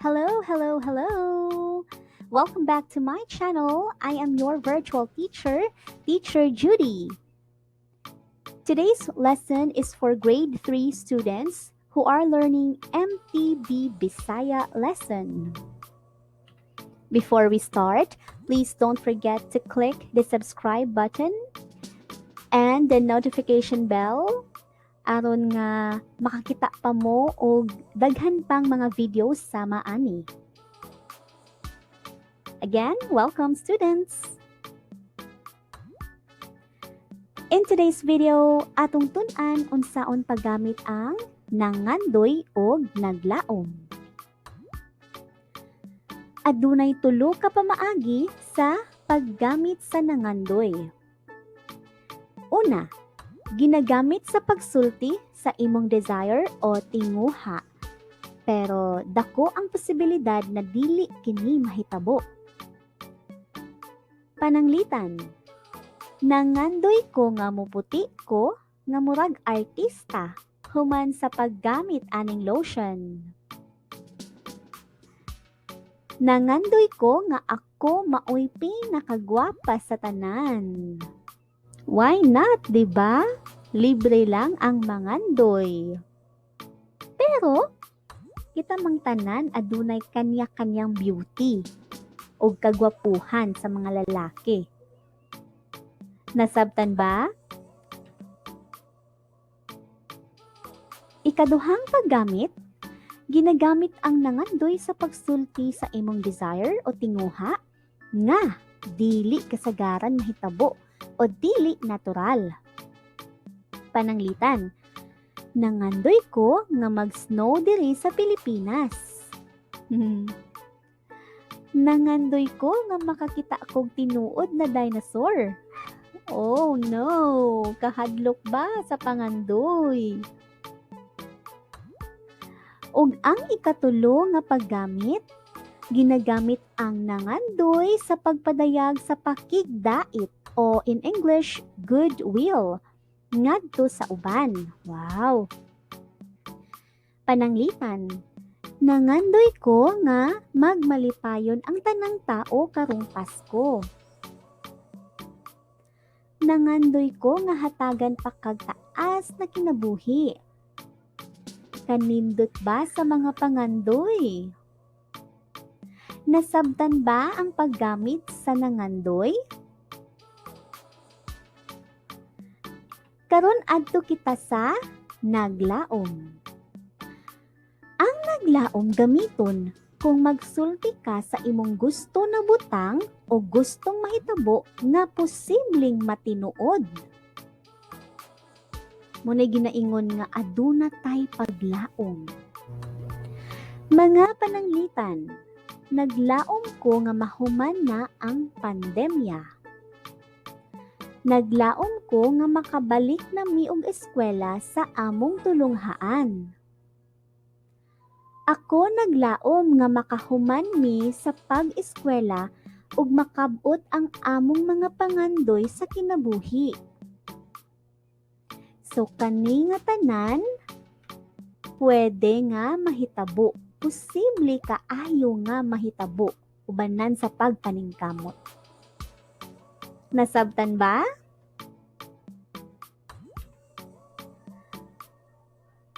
Hello, hello, hello! Welcome back to my channel. I am your virtual teacher, Teacher Judy. Today's lesson is for grade 3 students who are learning MTB Bisaya lesson. Before we start, please don't forget to click the subscribe button and the notification bell aron nga makakita pa mo og daghan pang mga videos sama ani. Again, welcome, students! In today's video, atong tun-an unsaon paggamit ang nangandoy og naglaom. Adunay tulo ka pamaagi sa paggamit sa nangandoy. Una, ginagamit sa pagsulti sa imong desire o tinguha. Pero dako ang posibilidad na dili kini mahitabo. Pananglitan, nangandoy ko nga muputi ko nga murag artista human sa paggamit aning lotion. Nangandoy ko nga ako maoy pinakagwapa sa tanan. Why not, 'di ba? Libre lang ang mangandoy. Pero kita mang tanan adunay kanya-kanyang beauty o kagwapuhan sa mga lalaki. Nasabtan ba? Ikaduhang paggamit, ginagamit ang nangandoy sa pagsulti sa imong desire o tinguha nga dili kasagaran mahitabo o dili natural. Pananglitan, nangandoy ko nga mag-snow diri sa Pilipinas. Nangandoy ko nga makakita kog tinuod na dinosaur. Oh no, kahadlok ba sa pangandoy? Ug ang ikatulo nga paggamit, ginagamit ang nangandoy sa pagpadayag sa pakigdait o in English, goodwill, ngadto sa uban. Wow! Pananglitan, nangandoy ko nga magmalipayon ang tanang tao karong Pasko. Nangandoy ko nga hatagan pa kag taas na kinabuhi. Kanindot ba sa mga pangandoy? Nasabtan ba ang paggamit sa nangandoy? Karon adto kita sa naglaom. Ang naglaom gamiton kung magsulti ka sa imong gusto na butang o gustong mahitabo nga posibleng matinuod. Muna'y ginaingon nga aduna tay paglaom. Mga pananglitan, naglaom ko nga mahuman na ang pandemya. Naglaom ko nga makabalik na mi og eskwela sa among tulunghaan. Ako naglaom nga makahuman mi sa pag-eskwela ug makab-ot ang among mga pangandoy sa kinabuhi. So kani nga tanan pwede nga mahitabo, posible kaayo nga mahitabo ubanan sa pagpaningkamot. Nasabtan ba?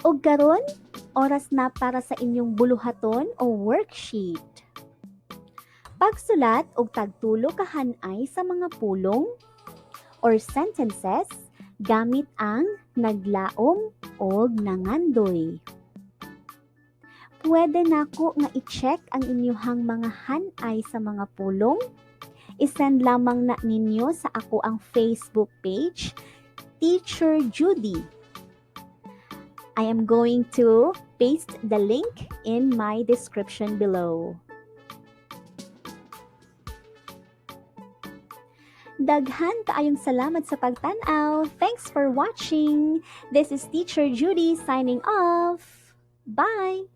Og karon, oras na para sa inyong buluhaton o worksheet. Pagsulat og tagtulo ka hanay sa mga pulong or sentences gamit ang naglaom og nangandoy. Pwede nako nga i-check ang inyuhang mga hanay sa mga pulong. I-send lamang na ninyo sa ako ang Facebook page, Teacher Judy. I am going to paste the link in my description below. Daghan kaayong salamat sa pagtan-aw. Thanks for watching. This is Teacher Judy signing off. Bye!